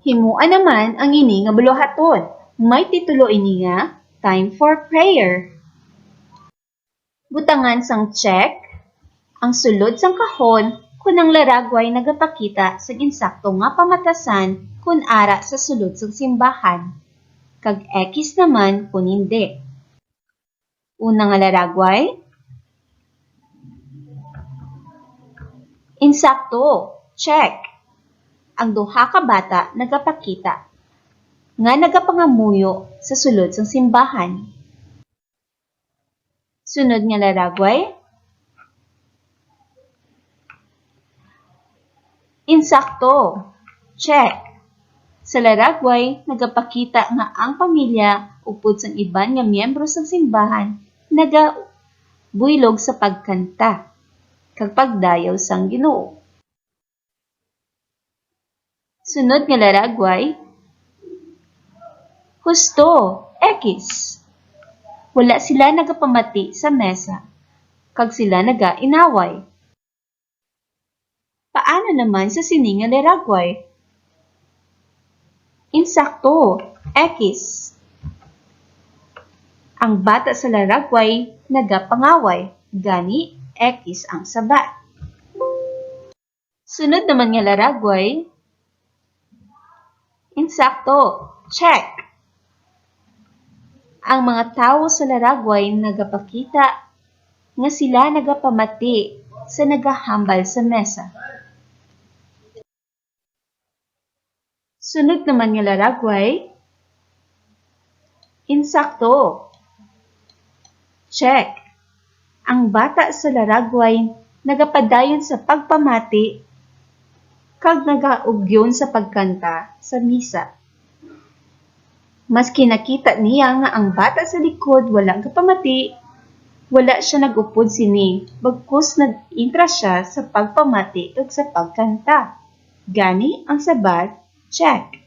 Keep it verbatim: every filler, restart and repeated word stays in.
Himoa naman ang ini nga buluhaton. May titulo ini nga Time for Prayer. Butangan sang check ang sulod sang kahon kon ang laragway nagapakita sang insakto nga pamatasan kon ara sa sulod sang simbahan, kag X naman kon indi. Una nga laragway. Insakto. Check. Ang duha ka bata nagapakita nga nagapangamuyo sa sulod sang simbahan. Sunod nga laragway. Insakto. Check. Sa laragway, nagapakita nga ang pamilya upod sang iban nga miyembro sang simbahan nagabuylog sa pagkanta kag pagdayaw sang Ginoo. Sunod nga laragway, husto, X. Wala sila nagapamati sa mesa, kag sila nagainaway. Paano naman sa sini nga laragway? Insakto, X. Ang bata sa laragway nagapangaway, gani X ang sabat. Sunod naman nga laragway, insakto, check. Ang mga tawo sa laragway nagapakita nga sila nagapamati sa nagahambal sa mesa. Sunod naman nga laragway, insakto. Check. Ang bata sa laragway nagapadayon sa pagpamati kag nagaugyon sa pagkanta sa misa. Maski nakita niya nga ang bata sa likod wala gapamati, wala sia nag-upod sini, bagkus nag-intra sia sa pagpamati kag sa pagkanta. Gani ang sabat, check.